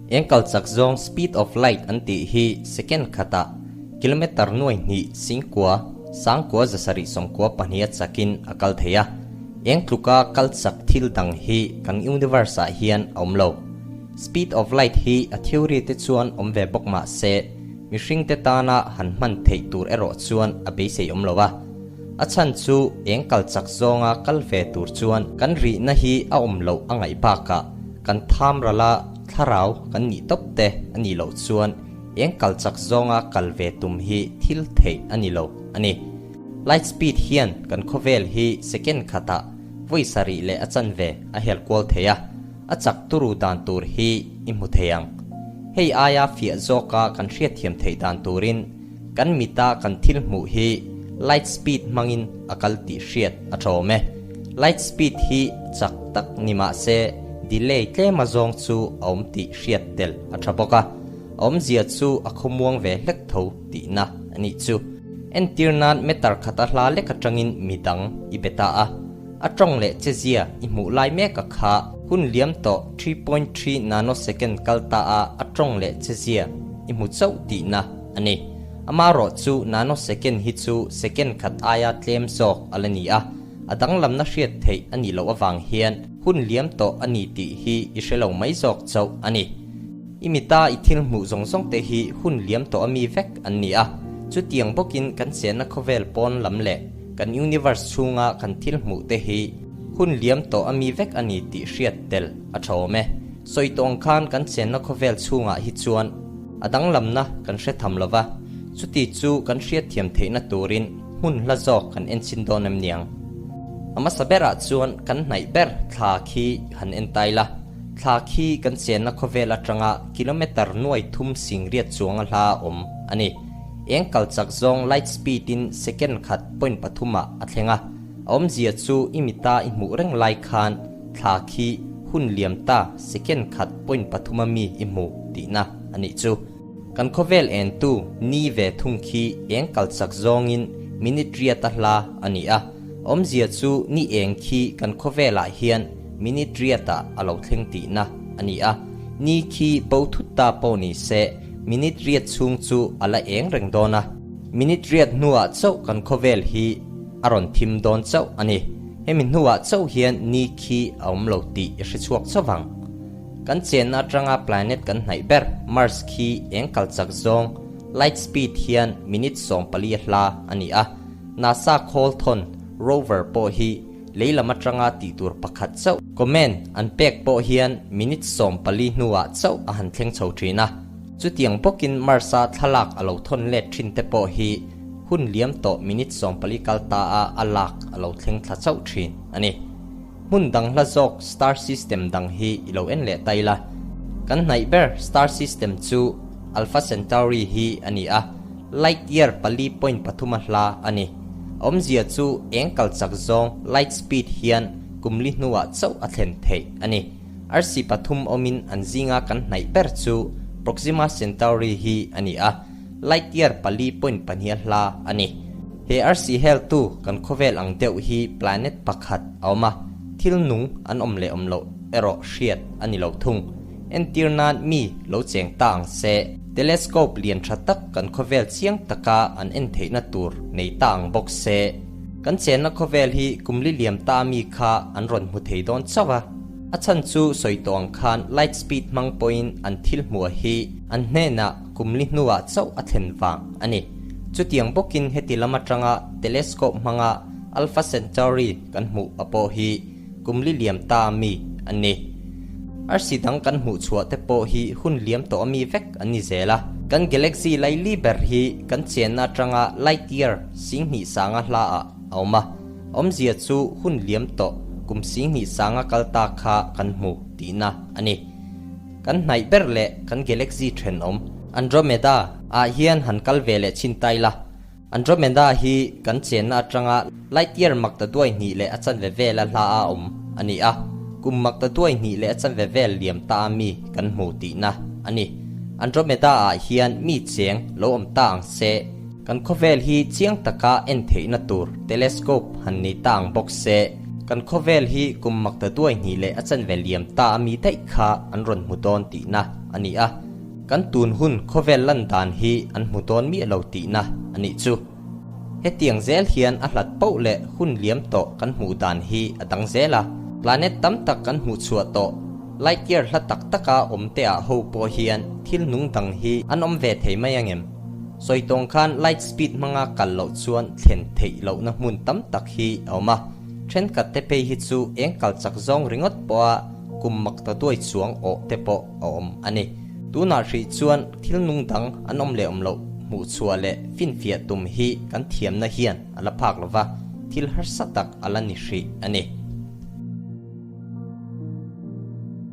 Eng kal chak zawng speed of light an tih hi second khatah kilometre nuai hnih singkua sangkua 792 a chakin a kal thei a. Eng tluka kal chak thil dang hi kan universe ah hian a awm lo. Speed of light hi a theory te chuan awm ve bawk mah se mihring te tana han hman theih tur erawh chuan a beisei awm lo a. A chhan chu eng kal chak zawnga kal ve tur chuan kan rihna hi a awm loh a ngaih bakah kan tham rala thlarau kan nih tawp te a nih loh chuan eng kal chak zawnga kal ve tum hi thil theih a ni lo a ni. Light speed hian kan khawvel hi second khatah vawi sarih leh a chanve a hel kual thei a, a chak turu dan tur hi i hmu thei ang. Hei aia fiah zawka kan hriatthiam theih dan turin kan mita kan thil hmuh hi light speed hmangin a kal tih hriat a tawm e. Light speed hi chak tak ni mah se delay tlem azawng chu a awm tih hriat tel a tha bawk a, a awmzia chu a khawmuang ve hlek tho tihna a nih chu. Entir nan meter khata hla lek atangin midang i be ta a, a tawng leh chezia i hmuh lai mek a kha hun liam tawh 3.3 nanosecond kal ta a a tawng leh chezia i hmu chauh tihna a ni. Amaherawh chu nanosecond hi chu second khat aia tlem zawk a la ni a, a danglamna hriat theih a nih loh avang hian hun liam tawh a ni tih hi i hre lo mai zawk chauh a ni. I mita i thil hmuh zawng zawng te hi hun liam tawh ami vek an ni a, chutiang bawkin kan chenna khawvel pawn lam leh kan universe chhunga kan thil hmuh te hi hun liam tawh ami vek a ni tih hriat tel a tha awm e. Sawi tawng khan kan chenna khawvel chhungah hi chuan a danglamna kan hre tham lo va, chuti chu kan hriatthiam theihna turin hmun hla zawk kan enchin dawn em niang. A hmasa berah chuan kan hnaih ber thla khi han en tai la, thla khi kan chenna khawvel atanga kilometre nuai thum sing riat chuanga hla a awm a ni. Eng kal chak zawng light speed in second khat point pathum ah a thleng a, a awmzia chu i mita i hmuh reng lai khan thla khi hun liam ta second khat point pathum a mi i hmu tihna a nih chu. Kan khawvel entu ni ve thung khi eng kal chak zawngin minute riat a hla a ni a, awmzia chu ni eng khi kan khawvelah hian minute riatah a lo thleng tihna a ni a, ni khi bo thut ta pawh ni se minute riat chhung chu a la eng reng dawn a, minute riat hnuah chauh kan khawvel hi a rawn thim dawn chauh a ni. Hemi hnuah chauh hian ni khi a awm lo tih i hre chhuak chauh vang. Kan chenna atanga planet kan hnaih ber Mars khi eng kal chak zawng light speed hian minute 14 a hla a ni a, NASA khawl thawn rover pawh hi lei lam atanga tih tur pakhat chauh comment an pek pawh hian minute 14 hnuah chauh a han thleng chho thin a. Chutiang bawkin Mars-a thlalak a lo thawn let thin te pawh hi hun liam tawh minute 14 kal ta a a lak a lo thleng thla chauh thin a ni. Hmun dang hla zawk star system dang hi i lo en leh tai la. Kan hnaih ber star system chu Alpha Centauri hi a ni a, light year 4.3 a hla a ni. A awmzia chu eng kal chak zawng light speed hian kum li hnuah chauh a thlen theih a ni. Arsi pathum awmin an zinga kan hnaih ber chu Proxima Centauri hi a ni a, light year 4.2 a hla a ni. He arsi heltu kan khawvel ang deuh hi planet pakhat a awm a, thil nung an awm leh awm loh erawh hriat a ni lo thung. Entir nan mi lo cheng ta ang se, telescope lian tha tak kan khawvel chiang taka an en theihna tur nei ta ang bawk se. Kan chenna khawvel hi kum li liam ta mi kha an rawn hmu thei dawn chauh a. A chhan chu sawi tawh ang khan light speed hmang pawhin an thil hmuh hi an hnenah kum li hnuah chauh a thlen vang a ni. Chutiang bawkin heti lam atanga telescope hmanga Alpha Centauri kan hmuh a pawh hi kum li liam ta mi an ni. Arsi dang kan hmuh chhuah te pawh hi hun liam tawh ami vek an ni zel a. Kan galaxy laili ber hi kan chenna atanga light year 10,000 hla ah a awm a. Awmzia chu hun liam tawh kum 10,000 kal ta kha kan hmu tihna a ni. Kan hnaih ber leh kan galaxy thenawm Andromeda ah hian han kal ve leh chin tai la. Andromeda hi kan chenna atanga light year mak ta duai hnih leh a chanve vel a hla a awm a ni a, kum mak ta duai hnih leh a chanve vel liam ta a mi kan hmu tihna a ni. Andromeda ah hian mi cheng lo awm ta ang se, kan khawvel hi chiang taka en theihna tur telescope han nei ta ang bawk se, kan khawvel hi kum mak ta duai hnih leh a chanve liam ta a mi daih kha an rawn hmu dawn tihna. a ni a. Kan tun hun khawvel lan dan hi an hmu dawn miah lo tihna a nih chu. Hetiang zel hian a hlat poh leh hun liam tawh kan hmuh dan hi a dang zel a. Planet tam tak kan hmuh chhuah tawh light year hla tak taka awm te ah ho pawh hian thil nung dang hi an awm ve thei mai ang em? Sawi tawng khan light speed hmanga kal loh chuan thlen theih lohna hmun tam tak hi a awm a. Thenkhat te phei hi chu eng kal chak zawng ringawt pawha kum mak ta duai chuang awh te pawh a awm a ni. Tunah hrih chuan thil nung dang an awm leh awm loh hmuh chhuah leh finfiah tum hi kan thiamna hian a la phak lo va, thil harsa tak a la ni hrih a ni.